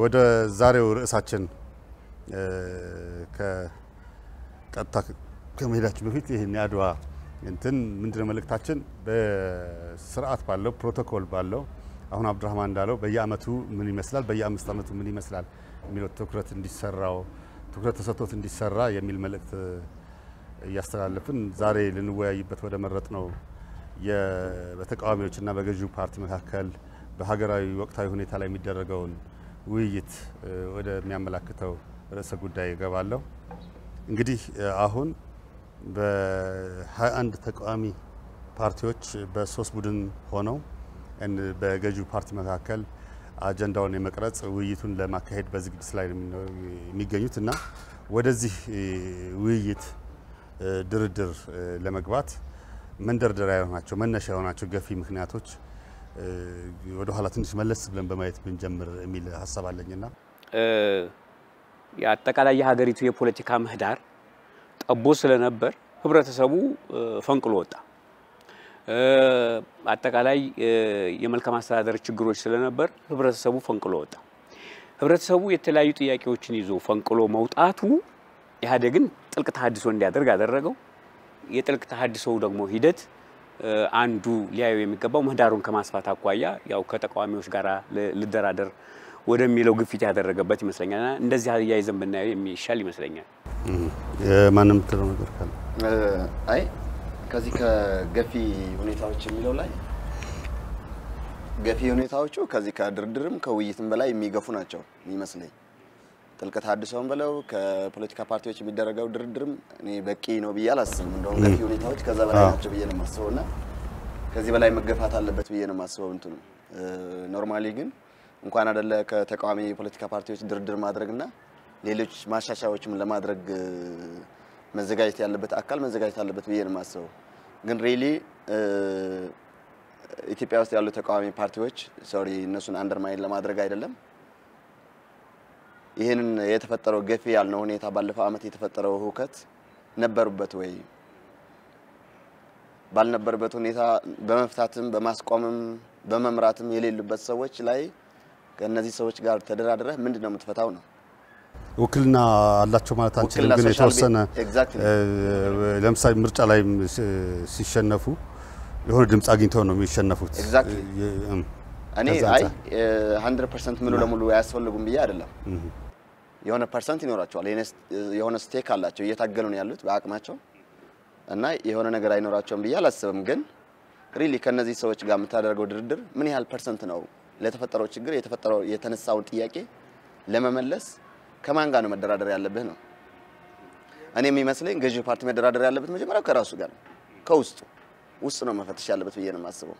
ወደ ዛሬው ርዕሳችን ከቀጥታ ከመሄዳችን በፊት ይህን የአድዋ እንትን ምንድነው መልእክታችን? በስርዓት ባለው ፕሮቶኮል ባለው አሁን አብዱራህማን እንዳለው በየአመቱ ምን ይመስላል፣ በየአምስት አመቱ ምን ይመስላል የሚለው ትኩረት እንዲሰራው ትኩረት ተሰጥቶት እንዲሰራ የሚል መልእክት እያስተላለፍን ዛሬ ልንወያይበት ወደ መረጥ ነው በተቃዋሚዎችና በገዢው ፓርቲ መካከል በሀገራዊ ወቅታዊ ሁኔታ ላይ የሚደረገውን ውይይት ወደሚያመላክተው ርዕሰ ጉዳይ እገባለሁ። እንግዲህ አሁን በ21 ተቃዋሚ ፓርቲዎች በሶስት ቡድን ሆነው በገዢው ፓርቲ መካከል አጀንዳውን የመቅረጽ ውይይቱን ለማካሄድ በዝግጅት ላይ የሚገኙት እና ወደዚህ ውይይት ድርድር ለመግባት መንደርደሪያ የሆናቸው መነሻ የሆናቸው ገፊ ምክንያቶች ወደ ኋላ ትንሽ መለስ ብለን በማየት ብንጀምር የሚል ሀሳብ አለኝና የአጠቃላይ የሀገሪቱ የፖለቲካ ምህዳር ጠቦ ስለነበር ህብረተሰቡ ፈንቅሎ ወጣ። አጠቃላይ የመልካም አስተዳደር ችግሮች ስለነበር ህብረተሰቡ ፈንቅሎ ወጣ። ህብረተሰቡ የተለያዩ ጥያቄዎችን ይዞ ፈንቅሎ መውጣቱ ኢህአዴግን ጥልቅ ተሃድሶ እንዲያደርግ አደረገው። የጥልቅ ተሃድሶው ደግሞ ሂደት አንዱ ሊያዩ የሚገባው ምህዳሩን ከማስፋት አኳያ ያው ከተቃዋሚዎች ጋር ልደራደር ወደሚለው ግፊት ያደረገበት ይመስለኛል። እንደዚህ አያይዘን ብናየው የሚሻል ይመስለኛል። ማንም ትለው ነገር ካለ? አይ ከዚህ ከገፊ ሁኔታዎች የሚለው ላይ ገፊ ሁኔታዎቹ ከዚህ ከድርድርም ከውይይትም በላይ የሚገፉ ናቸው የሚመስለኝ። ጥልቅ ተሃድሶም ብለው ከፖለቲካ ፓርቲዎች የሚደረገው ድርድርም እኔ በቂ ነው ብዬ አላስብም። እንደውም ገፊ ሁኔታዎች ከዛ በላይ ናቸው ብዬ ነው የማስበውና ከዚህ በላይ መገፋት አለበት ብዬ ነው የማስበው። እንትኑ normally ግን እንኳን አይደለ ከተቃዋሚ የፖለቲካ ፓርቲዎች ድርድር ማድረግና ሌሎች ማሻሻያዎችም ለማድረግ መዘጋጀት ያለበት አካል መዘጋጀት አለበት ብዬ ነው የማስበው። ግን really ኢትዮጵያ ውስጥ ያሉ ተቃዋሚ ፓርቲዎች sorry እነሱን undermine ለማድረግ አይደለም፣ ይህንን የተፈጠረው ገፊ ያልነው ሁኔታ ባለፈው አመት የተፈጠረው ሁከት ነበሩበት ወይ? ባልነበረበት ሁኔታ በመፍታትም በማስቆምም በመምራትም የሌሉበት ሰዎች ላይ ከነዚህ ሰዎች ጋር ተደራድረህ ምንድነው የምትፈታው ነው። ውክልና አላቸው ማለት አንችልም፣ ግን የተወሰነ ለምሳሌ ምርጫ ላይ ሲሸነፉ የሆነ ድምጽ አግኝተው ነው የሚሸነፉት። Exactly እኔ አይ 100% ሙሉ ለሙሉ አያስፈልጉም ብዬ አይደለም። የሆነ percent ይኖራቸዋል፣ የሆነ stake አላቸው፣ እየታገሉ ነው ያሉት በአቅማቸው እና የሆነ ነገር አይኖራቸውም ብዬ አላስብም። ግን really ከነዚህ ሰዎች ጋር የምታደርገው ድርድር ምን ያህል percent ነው ለተፈጠረው ችግር የተፈጠረው የተነሳውን ጥያቄ ለመመለስ ከማን ጋር ነው መደራደር ያለብህ ነው። እኔ የሚመስለኝ ገዢው ፓርቲ መደራደር ያለበት መጀመሪያው ከራሱ ጋር ነው፣ ከውስጡ ውስጥ ነው መፈተሽ ያለበት ብዬ ነው የማስበው።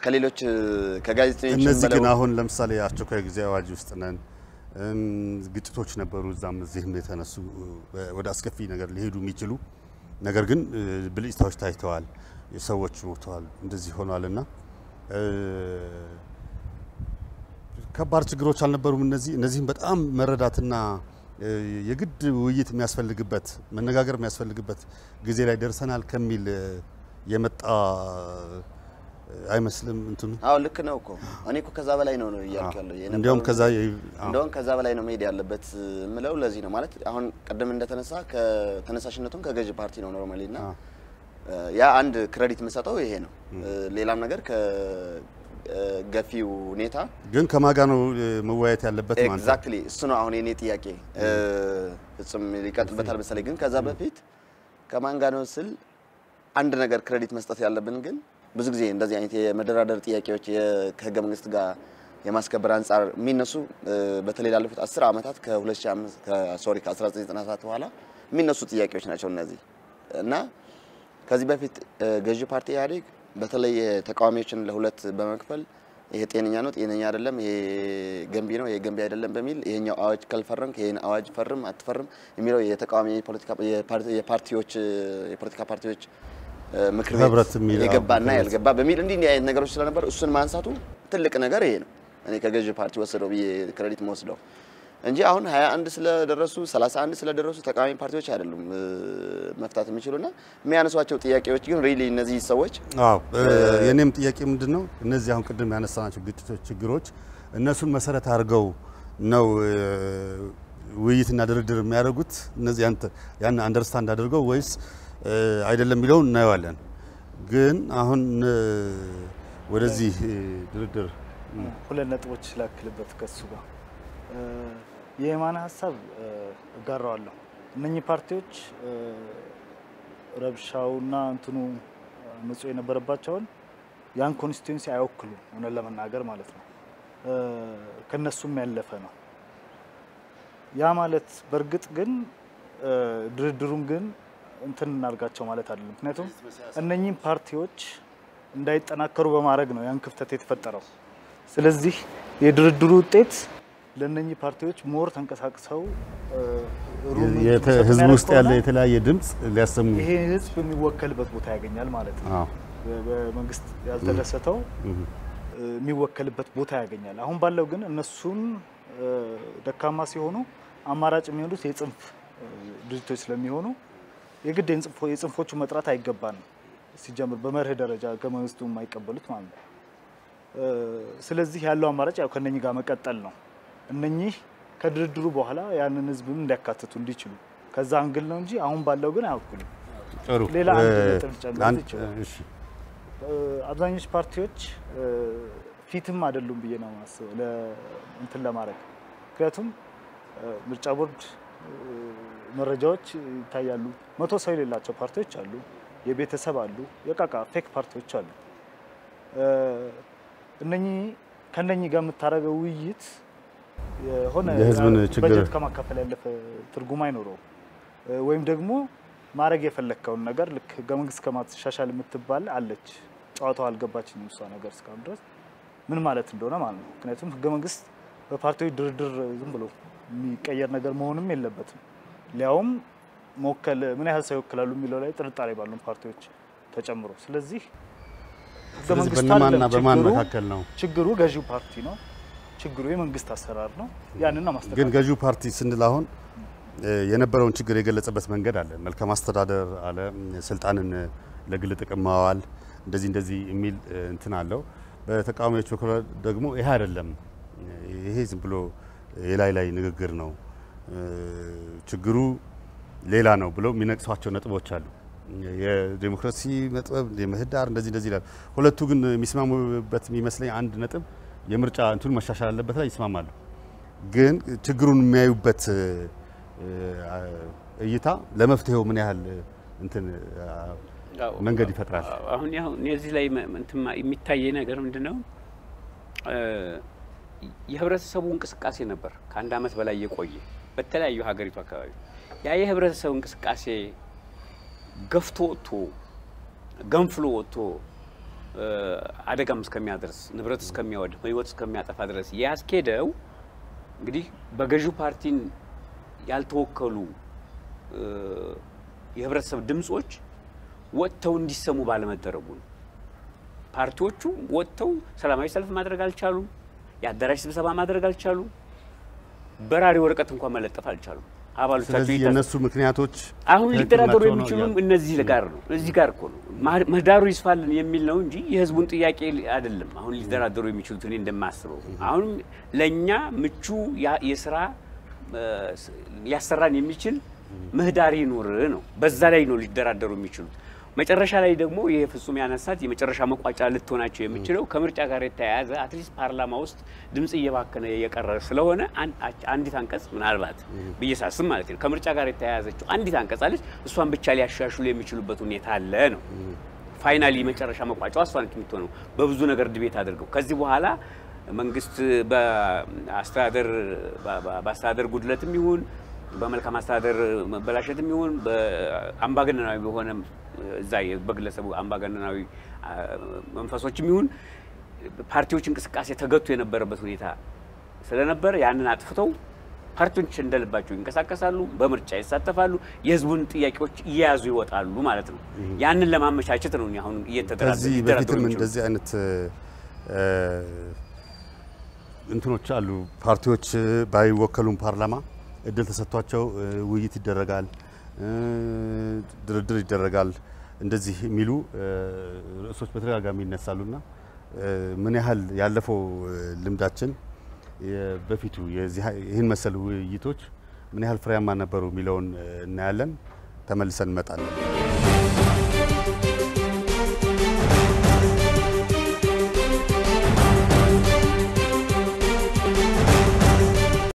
ከሌሎች ከጋዜጠኞች እነዚህ ግን አሁን ለምሳሌ አስቸኳይ ጊዜ አዋጅ ውስጥ ነን፣ ግጭቶች ነበሩ እዛም እዚህም የተነሱ ወደ አስከፊ ነገር ሊሄዱ የሚችሉ ነገር ግን ብልጭታዎች ታይተዋል፣ ሰዎች ሞተዋል፣ እንደዚህ ሆኗልና ከባድ ችግሮች አልነበሩም። እነዚህም በጣም መረዳትና የግድ ውይይት የሚያስፈልግበት መነጋገር የሚያስፈልግበት ጊዜ ላይ ደርሰናል ከሚል የመጣ አይመስልም እንትኑ። አዎ ልክ ነው እኮ እኔ እኮ ከዛ በላይ ነው ነው እያልኩ ያለው። እንደውም ከዛ በላይ ነው መሄድ ያለበት የምለው ለዚህ ነው። ማለት አሁን ቀደም እንደተነሳ ከተነሳሽነቱም ከገዢ ፓርቲ ነው normally እና ያ አንድ credit የምሰጠው ይሄ ነው። ሌላም ነገር ከገፊው ሁኔታ ግን ከማን ጋር ነው መወያየት ያለበት ማለት ነው። Exactly እሱ ነው አሁን የኔ ጥያቄ። ፍጹም ሊቀጥልበታል መሰለኝ። ግን ከዛ በፊት ከማን ጋር ነው ስል አንድ ነገር credit መስጠት ያለብን ግን ብዙ ጊዜ እንደዚህ አይነት የመደራደር ጥያቄዎች ከህገ መንግስት ጋር የማስከበር አንጻር የሚነሱ በተለይ ላለፉት 10 ዓመታት ከ2005 sorry ከ1997 በኋላ የሚነሱ ጥያቄዎች ናቸው እነዚህ እና ከዚህ በፊት ገዢ ፓርቲ ኢህአዴግ በተለይ ተቃዋሚዎችን ለሁለት በመክፈል ይሄ ጤነኛ ነው ጤነኛ አይደለም፣ ይሄ ገንቢ ነው ይሄ ገንቢ አይደለም በሚል ይሄኛው አዋጅ ካልፈረምክ ይሄን አዋጅ ፈርም አትፈርም የሚለው የተቃዋሚ ፖለቲካ የፓርቲዎች የፖለቲካ ፓርቲዎች ምክር ቤት የገባና ያልገባ በሚል እንዲህ አይነት ነገሮች ስለነበር እሱን ማንሳቱ ትልቅ ነገር ይሄ ነው። እኔ ከገዢ ፓርቲ ወሰደው ብዬ credit መወስደው እንጂ አሁን 21 ስለደረሱ 31 ስለደረሱ ተቃዋሚ ፓርቲዎች አይደሉም መፍታት የሚችሉና የሚያነሷቸው ጥያቄዎች ግን really እነዚህ ሰዎች አዎ የኔም ጥያቄ ምንድነው እነዚህ አሁን ቅድም ያነሳናቸው ግጭቶች፣ ችግሮች እነሱን መሰረት አድርገው ነው ውይይትና ድርድር የሚያደርጉት እነዚህ ያን understand አድርገው ወይስ አይደለም የሚለውን እናየዋለን። ግን አሁን ወደዚህ ድርድር ሁለት ነጥቦች ላክልበት ከሱ ጋር የየማነ ሀሳብ እጋራዋለሁ። እነኚህ ፓርቲዎች ረብሻውና እንትኑ አመፁ የነበረባቸውን ያን constituency አይወክሉም፣ እውነት ለመናገር ማለት ነው። ከነሱም ያለፈ ነው። ያ ማለት በእርግጥ ግን ድርድሩን ግን እንትን እናርጋቸው ማለት አይደለም። ምክንያቱም እነኚህን ፓርቲዎች እንዳይጠናከሩ በማድረግ ነው ያን ክፍተት የተፈጠረው። ስለዚህ የድርድሩ ውጤት ለእነኚህ ፓርቲዎች more ተንቀሳቅሰው ህዝብ ውስጥ ያለ የተለያየ ድምጽ ሊያሰሙ ይሄ ህዝብ የሚወከልበት ቦታ ያገኛል ማለት ነው። በመንግስት ያልተደሰተው የሚወከልበት ቦታ ያገኛል። አሁን ባለው ግን እነሱን ደካማ ሲሆኑ አማራጭ የሚሆኑት የጽንፍ ድርጅቶች ስለሚሆኑ የግድ የጽንፎቹ መጥራት አይገባንም። ሲጀምር በመርህ ደረጃ ህገ መንግስቱ የማይቀበሉት ማለት ነው። ስለዚህ ያለው አማራጭ ያው ከነኚህ ጋር መቀጠል ነው። እነኚህ ከድርድሩ በኋላ ያንን ህዝብም እንዲያካትቱ እንዲችሉ ከዛ angle ነው እንጂ አሁን ባለው ግን አይወክሉም። ጥሩ። ሌላ አንድ ነጥብ ልጨምር ይችላል። እሺ፣ አብዛኞቹ ፓርቲዎች fit ም አይደሉም ብዬ ነው የማስበው ለእንትን ለማድረግ። ምክንያቱም ምርጫ ቦርድ መረጃዎች ይታያሉ። 100 ሰው የሌላቸው ፓርቲዎች አሉ፣ የቤተሰብ አሉ፣ የቃቃ fake ፓርቲዎች አሉ። እነኚህ ከነኚህ ጋር የምታደርገው ውይይት የሆነ የህዝብን ችግር በጀት ከማካፈል ያለፈ ትርጉም አይኖረውም። ወይም ደግሞ ማድረግ የፈለግከውን ነገር ልክ ህገ መንግስት ከማሻሻል የምትባል አለች። ጨዋታው አልገባችኝም እሷ ነገር እስካሁን ድረስ ምን ማለት እንደሆነ ማለት ነው። ምክንያቱም ህገ መንግስት በፓርቲዎች ድርድር ዝም ብሎ የሚቀየር ነገር መሆንም የለበትም። ሊያውም መወከል ምን ያህል ሰው ይወክላሉ የሚለው ላይ ጥርጣሬ ባሉን ፓርቲዎች ተጨምሮ። ስለዚህ ህገ ስለዚህ መንግስቱ በእነማንና አይደለም በማን ችግሩ፣ መካከል ነው? ችግሩ ገዢው ፓርቲ ነው። ችግሩ የመንግስት አሰራር ነው። ያንን ነው ግን ማስተካከል። ገዢው ፓርቲ ስንል አሁን የነበረውን ችግር የገለጸበት መንገድ አለ። መልካም አስተዳደር አለ፣ ስልጣንን ለግል ጥቅም ማዋል እንደዚህ እንደዚህ የሚል እንትን አለው። በተቃዋሚዎች በኩል ደግሞ ይሄ አይደለም፣ ይሄ ዝም ብሎ የላይ ላይ ንግግር ነው፣ ችግሩ ሌላ ነው ብለው የሚነቅሷቸው ነጥቦች አሉ። የዴሞክራሲ መጥበብ፣ የምህዳር እንደዚህ እንደዚህ ይላል። ሁለቱ ግን የሚስማሙበት የሚመስለኝ አንድ ነጥብ የምርጫ እንትኑ መሻሻል አለበት ላይ ይስማማሉ። ግን ችግሩን የሚያዩበት እይታ ለመፍትሄው ምን ያህል እንትን መንገድ ይፈጥራል? አሁን ያው እዚህ ላይ እንትን የሚታየኝ ነገር ምንድነው፣ የህብረተሰቡ እንቅስቃሴ ነበር ከአንድ አመት በላይ የቆየ በተለያዩ ሀገሪቱ አካባቢ። ያ የህብረተሰቡ እንቅስቃሴ ገፍቶ ወጥቶ ገንፍሎ ወጥቶ አደጋም እስከሚያደርስ ንብረት እስከሚያወድም ህይወት እስከሚያጠፋ ድረስ ያስኬደው እንግዲህ በገዢው ፓርቲን ያልተወከሉ የህብረተሰብ ድምጾች ወጥተው እንዲሰሙ ባለመደረጉ ነው። ፓርቲዎቹ ወጥተው ሰላማዊ ሰልፍ ማድረግ አልቻሉም። የአዳራሽ ስብሰባ ማድረግ አልቻሉም። በራሪ ወረቀት እንኳን መለጠፍ አልቻሉም። አባሎቻቸው ስለዚህ የነሱ ምክንያቶች አሁን ሊደራደሩ ትክክል ናቸው ነው የሚችሉም እያሉ። እነዚህ ጋር ነው። እዚህ ጋር እኮ ነው ምህዳሩ ይስፋልን የሚል ነው እንጂ የህዝቡን ጥያቄ አይደለም። አሁን ሊደራደሩ የሚችሉት እኔ እንደማስበው አሁን ለኛ ምቹ የስራ ሊያሰራን የሚችል ምህዳር ይኑር ነው። በዛ ላይ ነው ሊደራደሩ የሚችሉት። መጨረሻ ላይ ደግሞ ይሄ ፍጹም ያነሳት የመጨረሻ መቋጫ ልትሆናቸው የምችለው ከምርጫ ጋር የተያያዘ at least ፓርላማ ውስጥ ድምጽ እየባከነ የቀረ ስለሆነ አንዲት አንቀጽ ምናልባት ብዬ ሳስብ ማለት ነው ከምርጫ ጋር የተያያዘችው አንዲት አንቀጽ አለች። እሷን ብቻ ሊያሻሽሉ የሚችሉበት ሁኔታ አለ ነው። finally መጨረሻ መቋጫው እሷ ነች የምትሆነው። በብዙ ነገር debate አድርገው ከዚህ በኋላ መንግስት በአስተዳደር ጉድለትም ይሁን በመልካም አስተዳደር መበላሸትም ይሁን በአምባገነናዊ በሆነ እዛ በግለሰቡ አምባገነናዊ መንፈሶችም ይሁን ፓርቲዎች እንቅስቃሴ ተገቶ የነበረበት ሁኔታ ስለነበረ ያንን አጥፍተው ፓርቲዎች እንደልባቸው ይንቀሳቀሳሉ፣ በምርጫ ይሳተፋሉ፣ የህዝቡን ጥያቄዎች እየያዙ ይወጣሉ ማለት ነው። ያንን ለማመቻቸት ነው አሁን እየተደራደሩ ከዚህ ሊደራደሩ በፊትም የሚችሉት። እንደዚህ አይነት እንትኖች አሉ። ፓርቲዎች ባይወከሉም ፓርላማ እድል ተሰጥቷቸው ውይይት ይደረጋል፣ ድርድር ይደረጋል። እንደዚህ የሚሉ ርዕሶች በተደጋጋሚ ይነሳሉና ምን ያህል ያለፈው ልምዳችን በፊቱ ይህን መሰል ውይይቶች ምን ያህል ፍሬያማ ነበሩ የሚለውን እናያለን። ተመልሰን እንመጣለን።